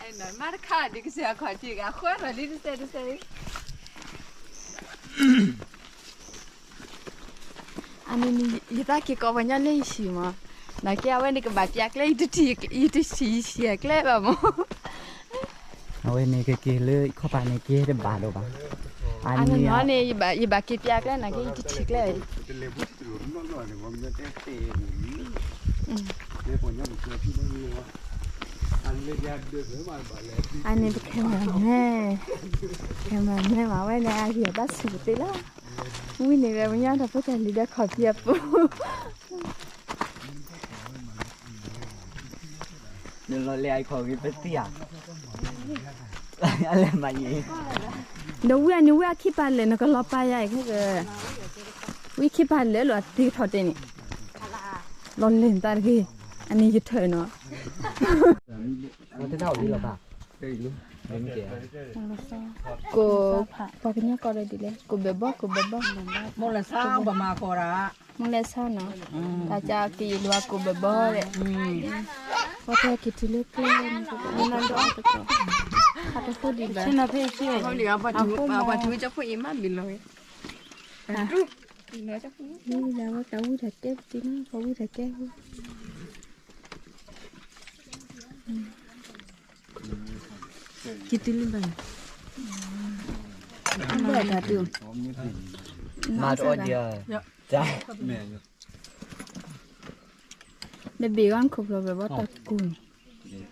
မၤတခါဒ်ကစၢ်အခီၣ်ထံးဂၤဃၢထီၣ်လံတစဲးတစဲး အန့ၣ် ယသးက့ၤကိးပှၤညီလၢယဟံၣ်မး, နာ်က့အဝဲန့ၣ်ကဘၣ်ပျးကျဲ ယတထံၣ် ယတထံၣ်ယဆံၣ်အကျဲဘၣ်မး, အဝဲန့ၣ်ကက့ၤလၢခီၣ်ဖးန့ၣ်က့ၤတဘၣ်ဒိၣ်ဘၣ်, အန့ၣ်န့ၣ် ယဘၣ်က့ၤပျးကျဲ နာ်က့ယတထံၣ်ကျဲ အန့ၣ်ပခဲမၤမဲ, ခဲမၤမဲမးဝဲန့ၣ် အဂံၢ်အဘါဆူၣ်ကသ့လီၤ, ဝံၤန့ၣ်ဝဲ ပညီတၢ်ဖိတၢ်လံၤဒီးခီၣ်ဖံးအပူၤ နလီၤလဲၤအခီၣ်ဂ့ၤပသံဧါ, အလဲၤမၤယံၤ, ဒီးဝံၤအန့ၣ်ဝံၤအခံပာ်လဲၣ် နကလီၤပာ်ယၤအံၤခဲက, ဝံၤခံပာ်လဲၣ်လီၤအသ့ထီၣ်တဲန့ၣ်, လီၤလဲၤနသးတဂ့ၤ, အန့ၣ်ယထၢၣ်နီၤ ကိး, ပှၤကညီကိးဒီးဒ်လဲၣ် ကိးဘဲၣ်ဘီ ကိးဘဲၣ်ဘီ, မိၢ်လဲၤဆါ ပမၤကိးဒၣ်, မိၢ်လဲၤဆါနီၤ, တၢ်ကက့ၤယလိၤကိးဘဲၣ်ဘီဒီး, ပှၤတဲက့ၤတုၤလၢကျဲ, နဒိးတကီၢ်, အတဃိဒ်လဲၣ်, ဆ့ၣ်နီၤဖဲဆ့ၣ်, အဖိမၤပှၤထူကၠီဖိအံၤမးမံၤလီၤ, လၢဝဲကဝံတၢ်ကဲပတံၤနီၤ ကဝံတၢ်ကဲ, ကတုၤလံဘၣ်, ဘၣ်တၢ်တုၤ, မၤတအီဒံး, နဘ့ၣ်ဂီၢ်ခိၣ်ဖျိးဘဲၣ်ဘီတၢ်ကူၣ်န့ၣ်,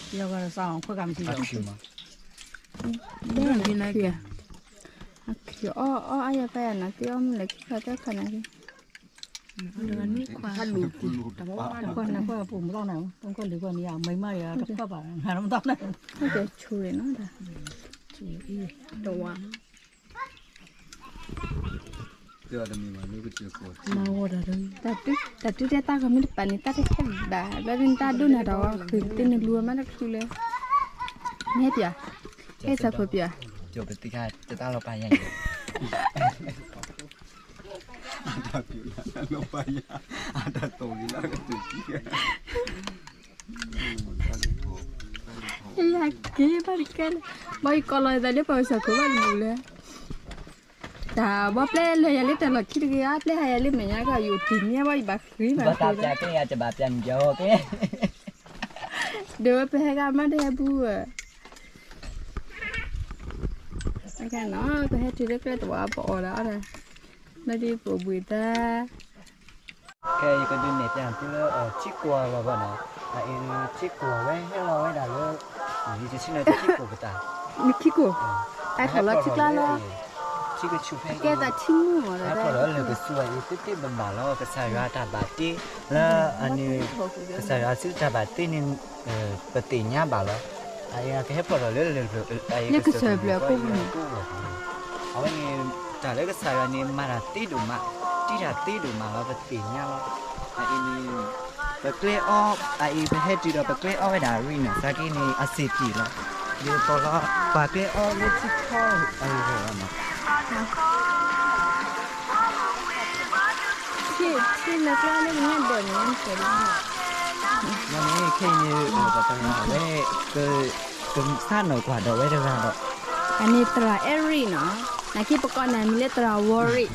ယဂီၢ်စၢ်ခွဲကမၤထံၣ်လီၤ, အခံအီၣ်အီၣ်အါယၤပၢ်ယၤနီၤ သ့အီၣ်မ့ၢ်လဲၤခံခါတၢ်ခါနာ်က့, တခွါနခွါပူၤမၤတၢ်န့ၣ်, တခွါလံၤခွါန့ၣ် မၤမးယၤ တခွါဘၣ်နၤတမၤတၢ်န့ၣ်, တဆိၣ်နီၤ, တဝါ တၢ်တုၤတဲတၢ်ဂီၤမ့ၢ်တပာ်န့ၣ် တၢ်တဟဲဘၣ်, ဘျီဒ်န့ၣ်တၢ်ဒိၣ်နၤဒီးဃ့တ့ၢ်နလူၤမးတချုးလၢ, မ့ၢ်ပျၢ်, ဟဲစၢ်ဖိပျၢ်, ပသံခါတတၢ်လီၤပာ်ယၤအံၤ, ယက့ၤဘၣ်တကဲလၢ, ဘၣ်ယကိးလီၤယသးလၢပှၤစၢ်ဖိဘၣ်တဘူၣ်လၢ တၢ်ဘီပျဲလၢယၤလၢတၢ်လီၢ်ခံတဂ့ၤဧါ, ပျဲဟးယၤလၢမဲာ်ညါကီၢ် ယအိၣ်တ့ၢ်မ့ၢ်ဘၣ်ယဘၣ်ဃ့ဘၣ်ဃ့, ဘၣ်တၢ်ပျၢ်ကဲယၤ တဘၣ်ပျၢ်မံၤကီၢ်ကဲ, ဒီးဝဲပဟဲဂၤမးတဟဲဘူးဧါ, အကနီၤ ပဟဲတုၤလၢကျဲတဝီပအီၣ်ဒီးအီၣ်ဒီး, လၢဒ်ပအိၣ်ဘှံးသါ ခဲအံၤကဒုးနဲၣ်ပျၢ်သုလၢ ထံကွၢ်လီၤဘၣ်နီၤ, အအံၤထံကွၢ်ဝဲဟဲလီၤဝဲဒၣ်လၢ, ယတဆ့ၣ်နီၤထံကိၢ်ပတၢ်, ထံကိၢ်, ဟဲထီၣ်လီၤထံကျါလီၤ, ထံကဆူၣ်ဖဲ, ကဲသးထံမူမး ဟဲထီၣ်လီၤလၢကစူၤအံၤ သုသ့ၣ်ဘၣ်ဘၣ်လီၤ ကစၢ်ယွၤတၢ်ဘၣ်တ့, လၢအန့ၣ်, ကစၢ်ယွၤစုတၢ်ဘၣ်တ့န့ၣ်, ပသ့ၣ်ညါဘၣ်လီၤ, အအံၤကဟဲဖီၣ်ထီၣ်လၢလၢၢ်, လၢကစၢၢ်ဖျၢၣ်အကိၣ်ပူၤန့ၣ်, အဝဲန့ၣ်, တၢ်လၢကစၢ်ယွၤန့ၣ် မၤတၢ်သ့ဒိၣ်မး, တံၢ်တၢ်သ့ဒိၣ်မးလီၤ ပသ့ၣ်ညါလီၤ, အအံၤန့ၣ်, ပကျဲအီ, အအံၤပဟဲတုၤဒီးပကျဲအီဝဲဒၣ်အရံနီၤ သးက့န့ၣ် အစ့ၢ်ကီးလီၤ, ယသီၣ်လီၤ, ပှၤကျဲအီလၢထံခီ, အအံၤနီၤ ထံလၢကျါလၢပညါဒိးန့ၣ်, မ့ၢ်န့ၣ် ခဲအံၤန့ၣ် ပတရၤဝဲ, က, ကစၢ်နီၢ်ကွၢ်ဒီးဝဲတဂၤဒီး, အန့ၣ်သရၣ်အဲရံၣ်နီၤ, နာ်က့ပကိးနၤမံၤလၢသရၣ်ဝီရံၣ်,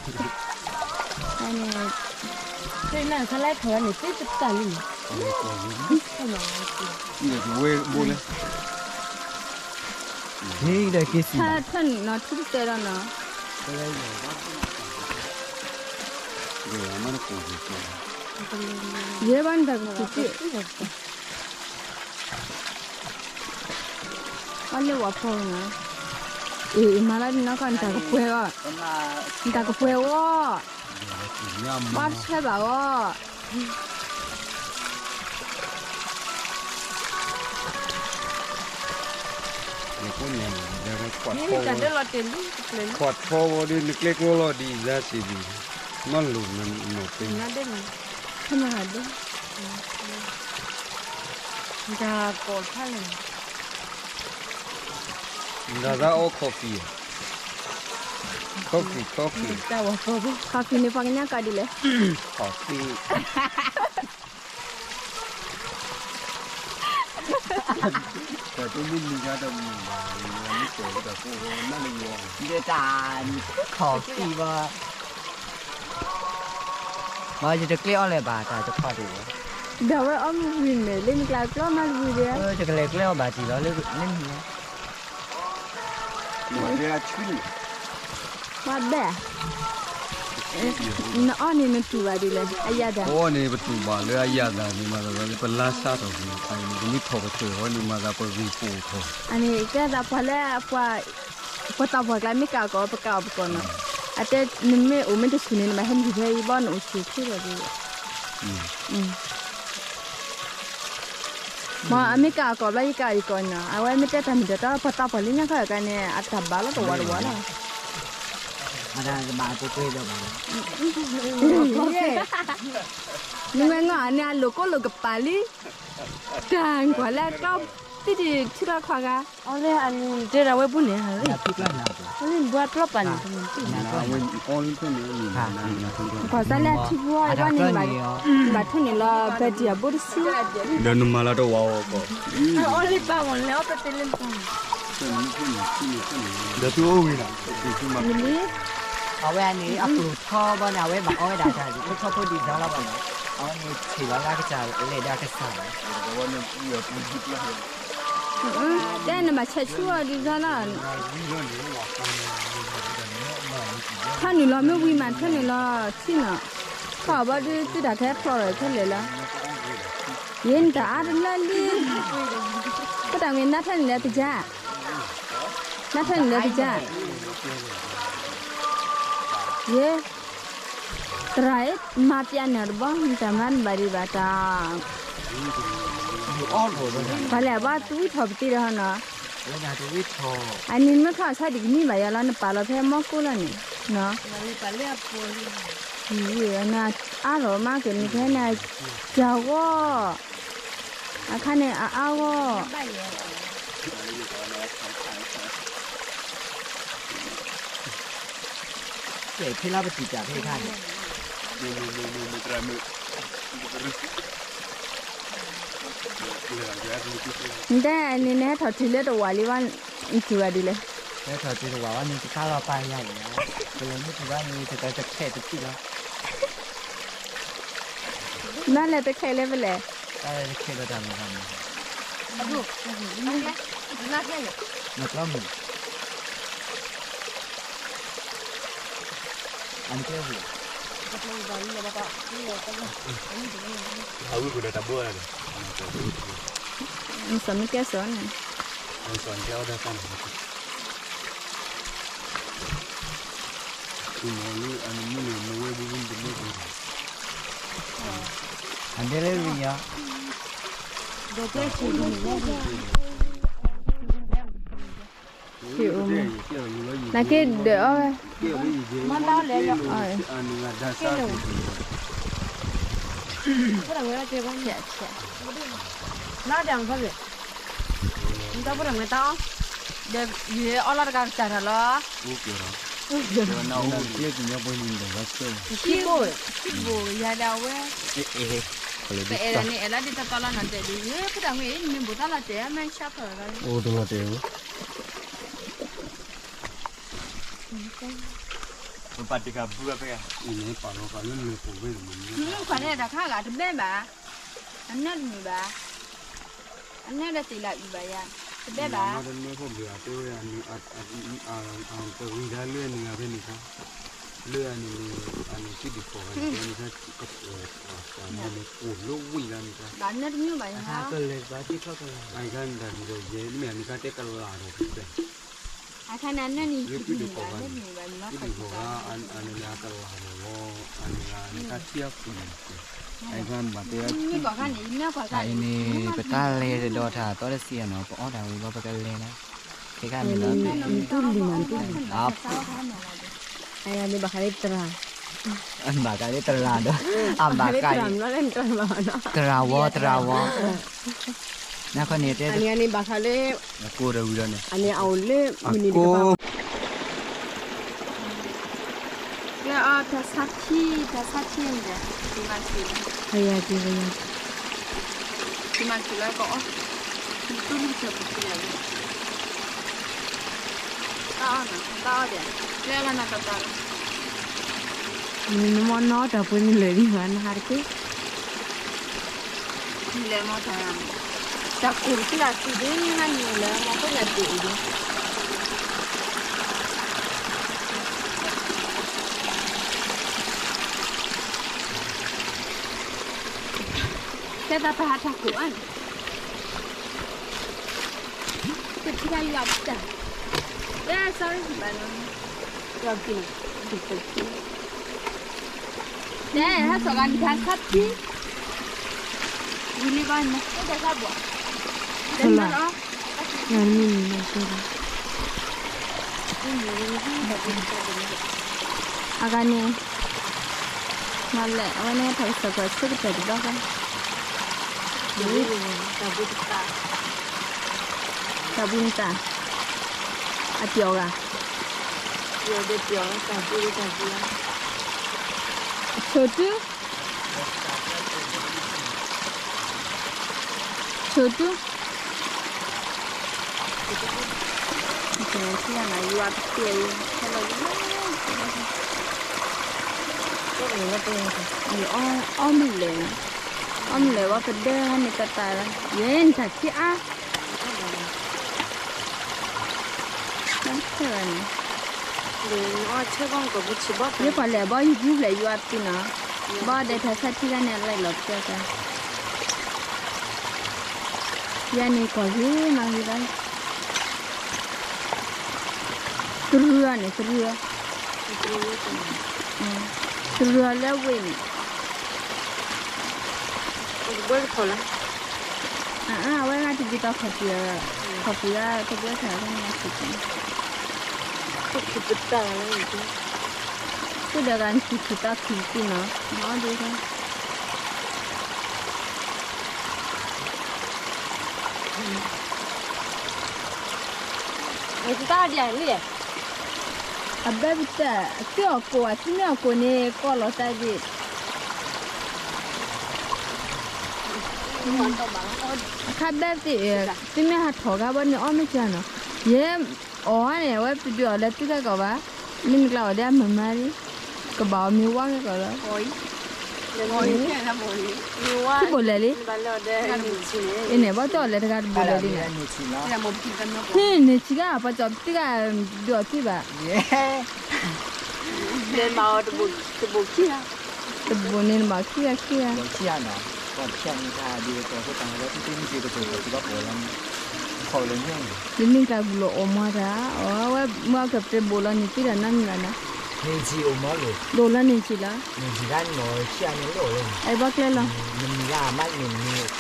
အန့ၣ်, သ့ၣ်နၢ်ဆါလဲထီၣ်ဝဲန့ၣ် သ့ၣ်ပတၢ်လံ, ဝဲဘိလဲၣ် ထၢၣ်နီၤ ထူၣ်တစဲးဒီးနီၤ, ယဲဘၣ်နတၢ်ကပူၤက့ၢ်, အီၣ်လၢဝၤဖီနီၤ, အ့ၣ် မၤလၢနနီၢ်ကီၢ် နတၢ်ကပှဲၤအီၤ, နတၢ်ကပှဲၤအီၤ, ဘၣ်တဆၢဘၣ်အီၤ ကွၢ်ထီဝဲဒၣ်နကျဲကျိလီၤဒ်အံၤ လၢစံးဒ်, မ့ၢ်လိၣ်နနီၢ်သ့, တၢ်ကိၢ်ဖးလဲၣ်, နတၢ်သးအီ coffee, coffee, coffee, coffee န့ၣ် ပှၤကညီကိးဒ်လဲၣ်, coffee တၢ်တမ့ၢ်နံၤကါတမုာ်ဘၣ်, နမ့ၢ်တဲာ်ဝဲတၢ်ကိးဝဲနၢ်လၢယွၤ, ဒ်တၢ်ထီၣ်ကံၣ်ဘၣ်, မ့ၢ်ယတကျဲအီၣ်လၢၤဘၣ် တၢ်တခီဒံးဘၣ်, ဒီးဝဲအီၣ်မ့ၢ်ဝံၤန့ၣ် လၢမ့ၢ်ကျါကျီမးတဝံၤဒီး, ယကလဲၤကျဲအီၣ်ဘၣ်တံၢ်လီၤလၢလၢမ့ၢ်လီၤ, မ့ၢ်ဘဲ, နအီၣ်န့ၣ်နတူၢ်ဘၣ်ဒ်လဲၣ် အယၤတၢ်, အီၣ်န့ၣ်ပတူၢ်ဘၣ်လၢအယၤတၢ်န့ၣ်မး ပလါစးထီၣ်န့ၣ် ပမ့ၢ်ထီၣ်ပတြၢၤဝဲန့ၣ်မးသးပဂံၢ်ပိာ်ထီၣ်, အန့ၣ်ကဲသးပှၤလၢပှၤ ပှၤသးပှၢ်ကျါမ့ၢ်ကးကီး ပကးအီၤပကီးနီၤ, အတဲနမ့ၢ်အိၣ်မ့ၢ်တဆူၣ်န့ၣ် နဘၣ်ဟဲနုာ်ဖဲအံၤဘီနအိၣ်ဆူၣ်ဆူၣ်လီၤဒ်, မ့ၢ်အမ့ၢ်ကးအီၤကီးဘျီ ယကးအီၤယကီးနီၤ, အဝဲမ့ၢ်တဲတၢ်မုာ်တၢ်တီ ပှၤသးပှၢ်လၢညါခီၣ်ကါန့ၣ် အတၢ်ဘၣ်လီၤတဝီတဝီလီၤ, နမ့ၢ်ငီၢ်န့ၣ် အလိာ်ကိၣ်လိာ်ကပၤလံ, တၢ်ကွၢ်လၢအကျီသ့ၣ်တထံၣ်လီၤခွါဂၤ, အီလၢအနုၤတဲဒၣ်ဝဲဘူၣ်န့ၣ်, ဘှါပျီပာ်န့ၣ်, ကွၢ်စးလၢအထံဖိအံၤဘၣ်န့ၣ်, ဘၣ်ထူၣ်န့ၣ်လီၤ ဘၢၣ်တံၢ်အဘိတဆံ, ဒီးနမၤလၢတဝီအီၤကီး, အီလၢပာ်မ့ၢ်လဲၤအီၣ်ပတဲလၢနပာ်န့ၣ်, ဒီးသူအိၣ်ဂ့ၤလီၤ, အဝဲန့ၣ် အကျိၤထီဘီန့ၣ် အဝဲဘၣ်အီဝဲဒၣ်တၢ် ဖိထီဖိဒံးဒီလီၤဘၣ်န့ၣ်, အဝဲန့ၣ်ဆံးလီၤလၢကစၢ်လဲၤဒၣ်ကစၢ်န့ၣ်, တဲနဘၣ်ဆဲးဆူအီၤဒ်သိးလီၤ, ထီၣ်နုာ်လီၤမ့ၢ်ဝံၤမး ထီၣ်နုာ်လီၤထံနီၤ, ထီၣ်ဘီဒုးသုတၢ်ခဲဖျိးထီၣ်ခဲလၢာ်လီၤ, ယဲနတၢ်အါတလၢလံ, ဖိတၢ်မ့ၢ်နါထီၣ်နုာ်လၢကစၢ်, နါထီၣ်နုာ်လၢကစၢ် ယဲ, သရၣ်အံၤ မၤပျဲန့ၣ်တဘီ နတၢ်မၤနဘၣ်ဒံးဘၣ်တၢ်, ပှၤလဲၣ်ဘၣ်တဝံထီၣ်ပသံဒီးဟီနီၤ, အန့ၣ်မ့ၢ်ဖျီၣ်ဆါဒံးကနံၣ်ဘၣ်ယၤလီၤ နပာ်လီၤဖဲမီၢ်ကိၣ်လီၤန့ၣ်, နအါထီၣ်မးကနံၣ်ဖဲန့ၣ်, ကၢ်ဂီၢ်, အခါန့ၣ်အအါဂီၢ် ဖဲလၢပတံာ်တာ်ဖဲခါန့ၣ်, နတဲန့ၣ် နဟဲထီၣ်တုၤလၢတဝာ်လံဘၣ်, နတုၤဘၣ်ဒ်လဲၣ်, ဟဲထီၣ်တုၤတဝာ်ဘၣ်န့ၣ် တခါလီၤပာ်ယၤန့ၣ်, ကလဲၤမ့ၢ်တုၤဘၣ်န့ၣ် တခါတခဲတထံၣ်လီၤ, မ့ၢ်လဲၤတခဲလၢပလဲၣ်, တခဲဒီးတၢ်မၤတၢ်မၤ, နကျီမုၢ် အဝဲကဒီးတၢ်ဘိ, စီၤမ့ၢ်ကဲစီၤန့ၣ်, စီၤန့ၣ်ကဲအီၣ်ဒၣ်တၢ်န့ၣ်, မ့ၢ်လၢအနမ့ၢ်လၢနဝဲဘူးဘူးတမ့ၢ်ဘူး, အဒဲလၢရံၤယီၤ နာ်က့ဒၢးအီၣ်ဝဲ, ဒီးယအီၣ်လီၤတဂၤကစၢ်တၢ်လီၤ, ခံဘိယၤဒၣ်ဝဲ, ပအဲၣ်ဒၣ်န့ၣ် အဲၣ်လီၤဒ်တတီလီၤနီၤ တဲဒ် ဖုတၢ်မ့ၢ်အံၤ နမ့ၢ်ဘူးသးလီၤတဲာ် မ့ၢ်ဆါဖၢၣ်လီၤ, အိၣ်တလီၤတဲာ်ဧၢ ပပာ်တ့ၢ်ဃာ်ဘုဂၤဖဲဂၤ, အံၤန့ၣ်ပာ်လီၤဃာ်လၢလၢပူၤဝဲန့ၣ်, ခွါန့ၣ်တၢ်ခါဂၤတဘဲဘၣ်, အနၢတမုာ်ဘၣ်, အနၢဒီးတ့ၢ်လၢအုၣ်ဘၣ်ယၤ, တဘဲဘၣ်, တမ့ၢ်ဖိဘျုးအတဲဝဲ, တဂ့ၤဒၣ်လၢအနုာ်ဂၤဖဲန့ၣ်ခါ, လၢအနုာ်န့ၣ်, အနုာ်စံဒုးဃီဂၤန့ၣ် ဖဲန့ၣ်ခါ, ကပၤန့ၣ် အိၣ်လၢဝံၤလၢန့ၣ်ခါ, ဘၣ်နၢတမုာ်ဘၣ်ယၤ, အခါကလဲၤဘၣ်တ့ၢ်ခီကလဲၤ, အခါန့ၣ်တၢ်ဒ်သိးယဲ မ့ၢ်အနုာ်ခါတဲကလၤဒီးတဖျၢၣ် အခါန့ၣ်အနၢန့ၣ် ယပံဒုးဃီဂၤ, ယပံဒုးဃီဂၤ, အနုာ်န့ၣ်အကလၤဒီးလီၤ, အနုာ်ဂၤန့ၣ်ခါထံအပူၤန့ၣ်, အခါန့ၣ်ဘၣ်တဲ, အအံၤန့ၣ် ပတၢ်လဲၤတဒီးတၢ်သီတဆံအနီၤ ပအီၣ်တၢ်ဝံၤဘီပကလဲၤလီၤ, ခဲခါန့ၣ်လီၤ, နတူၢ်လံမးနတူၢ်လံ, အယၤန့ၣ်ဘၣ်ဃးလၢတရၤ, ဘၣ်ဃးလၢတရၤဒီး, အဘၣ်ဃးလၢတရၤမး, တရၤဝီ တရၤဝီ နခီန့ၣ်တဲ, အန့ၣ်န့ၣ်ဘၣ်ဃးလၢ, အကိၢ်ဒီးဝံၤဒီးန့ၣ်, အန့ၣ်အအိၣ်လၢမုၢ်နံၤတကပၤ, ကဲအီၤ တၢ်ဆါထံ တၢ်ဆါထံန့ၣ်ဒီး, တံၤမၤတံၤ, တံၤမၤတံၤလၢကအီၣ်, တၢ်အီၣ်နၤ, တၢ်အီၣ်ဒံး, ကျဲလီၤနၤတၢ်တၢ်လီၤ. နမ့ၢ်နီၢ်တၢ်ပှ့ၤနလဲၤဒံးဘၣ်နဟါတက့ၢ်. နလဲၤမၤတၢ်, တၢ်ကိၢ်တက့ၢ်အီၤ တုၤဒ်နၤန့ၣ်လဲၤမၤဖိညၣ်ဒိၣ်အံၤဒံး. ကဲသးပဟးတၢ်ကိၢ်အါန့ၣ် ကထံၣ်ဘၣ်ယွၤပတၢ်, အဲ sorry ဘၣ်နီၤ, ယွၤပတၢ်, တဲဟဲစီၤဂၤနံၤခါဆါထံ, ဝံၤလံဘၣ်နၤ, တဲတၢ်ဆါဘှီ, တဲနၤလီၤ, နမ့ၢ်နၤတဲဒီး အဂၤန့ၣ်, မၤလဲၣ် အဝဲန့ၣ် တၢ်ကစီၣ်ကီးဆိကတၢၢ်တဘျီဃီ, တၢ်ဘှံးနတၢ်, အပျီၢ်ဂၤ, ပျီၢ်ဒီးပျီၢ်, တၢ်ဘှံးဒီးတၢ်ဘှံး, ဆိတု, ဆိတု ယွၤပတၢ်, အီၣ်မ့ၢ်လဲၣ်, အီၣ်မ့ၢ်လဲၣ်ဝဲပဒဲန့ၣ်တၢ်တၢ်လီၤ, ယဲနတၢ်ခံအါ, ခဲန့ၣ်, ယပှၤလဲၤဘီယူၤကူဖျဲးယွၤပတံၢ်နီၤ, ဘီဒဲးတၢ်ဆါထံဂၤန့ၣ် အလၢလီၤပျၢၤကါ, ယၤန့ၣ်ကွၢ်ဂ့ၤမၤဂ့ၤဘၣ် တရူးန့ၣ် တရူး, တရူးလၢဝ့ၢ်န့ၣ်, အဝဲဂၤတဒ်သိးခီၣ်ပူၤ, ခီၣ်ပူၤဂၤတဘျၢထီၣ်လၢနၤဆံးဆံး, ခီၣ်ပူၤပတၢ်လီၤ, သူၣ်ဒီးဂၤနဆံးဆံးသးခုးတံၢ်နီၤ, မၤအီၣ်ဒ်သိး တၢ်ဒ်န့ၣ်, အဘဲပတၢ်, သုအီၣ်ကိၣ်ဧါ, သုမ့ၢ်အီၣ်ကိၣ်န့ၣ် ကိးလီၤတၢ်ဒံး, အခါဘဲသ့ၣ်, သုမ့ၢ်ဟးထီၣ်ခါဘီန့ၣ် အီၣ်မ့ၢ်ကၢ်နီၤ, ယဲအီၣ်န့ၣ် အဝဲပဒုးအီၣ်လၢသုကဲကီးဘၣ်, လၢနကျါအီၣ်ဒ်အမုာ်မးလံ, ကဘၣ်အီၣ်မ့ၤဝါကဲကီးလီၤ. သုဘိၣ်လဲၤလံ, အန့ၣ် ဘီတအီၣ်လဲၤတဂၤတဘိၣ်လဲၤလံန့ၣ်, န့ၣ်ဆံးဂၤ ပှၤကၠီၣ်ပသံဂၤဒုးအီၣ်သံဘၣ်, တဘိၣ်န့ၣ်နဘၣ်ခံဂၤခံဂၤ, လၢနကျါကူၣ်လီၤအီၣ်မၤတၢ်, အဝဲမ့ၢ်အီၣ်ကဲပတဲဘိၣ်လီၤန့ၣ်သံဒီးနီတမံၤဘၣ်နီၤ, ဒိၣ်လီၤန့ၣ်ဆံးလီၤ, အဘီကျဲလီၤ, ကျဲလီၤ,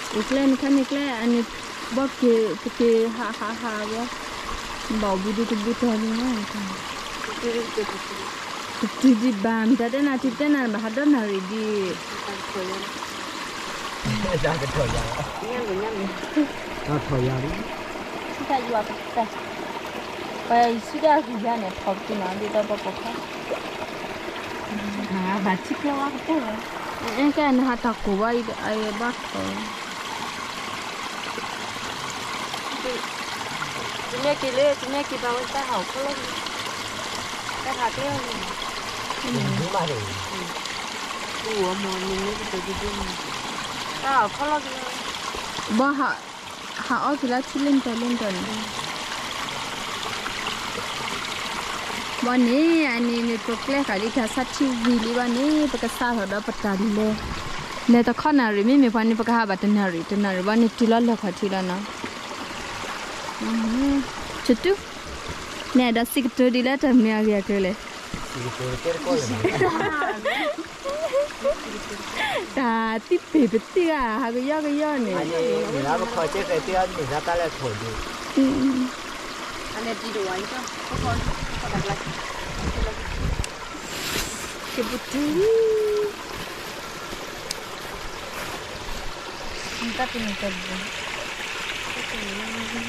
အကျဲန့ၣ်ခါန့ၣ်ကျဲ, အန့ၣ်ဘီက့ၤ ပက့ၤဟးဟးဟးဘီ, ဘၣ်အီၣ်ဘုဒုကဘုထီၣ်န့ၣ်, တတုၤဒံးဘၣ်, မတၤတဲနၤတုၤတဲနၤဘၣ် ဟးဒီနၣ်ရံၣ်ဒံး, ထီၣ်ယၤလံ, ထီၣ်ယၤလံ, ထီၣ်ယၤလံ, ပှၤယစုဒၣ်ဂုၤယါန့ၣ် ထီၣ်ပက့ၤနီၤ ဒ်သိးပှၤပိာ်ခွါ ဘၣ်ထံကျဲဝါကတၢၢ်, အဲကဲနဟးတၢ်ကိၢ်ဘၣ်အံၤဘၣ်ထီၣ်, သုမ့ၢ်က့ၤလၢ သုမ့ၢ်က့ၤဘၣ်ဝဲ တၢ်ဟးအိၣ်ခီလီၢ်က့ၤ, တၢ်ဟးကျဲအီၤန့ၣ်, တၢ်ဟးအိၣ်ခီလီၢ်က့ၤလီၤ, ဘၣ် ဟးအီၣ်က့ၤလၢထံလၢနတီၤလၢနတီၤန့ၣ်, ဘၣ်န့ၣ် အန့ၣ်န့ၣ် ပကျဲဃာ်လံတၢ်ဆါထံဝံၤလံဘၣ်န့ၣ် ပကစးထီၣ်ဒီးပတၢ်လဲၤ, လဲၤတခီနၣ်ရံၣ် မ့မ့ၢ်ပှၤန့ၣ် ပကဟးဘၣ်တနၣ်ရံၣ် တနၣ်ရံၣ်ဘၣ်န့ၣ် တုၤလီၤလၢခီၣ်ထံးလီၤနီၤ, ဆတူၢ်, နဲဒီးစံးကတိၤဒ်လၢတၢ်မနုၤအဂ့ၢ်အကျိၤလဲၣ် တၢ်သံပ့ၢ်ပသံဂၤ ဟးကယီကယီန့ၣ်, မ့ၢ်လၢပခီၣ်ကဲကဲသ့အီၤ မ့ၢ်လၢတၢ်လဲၤထီၣ်ဒံး, ကပူၤထူ, တၢ်ပနံၣ်တၢ်ဘိ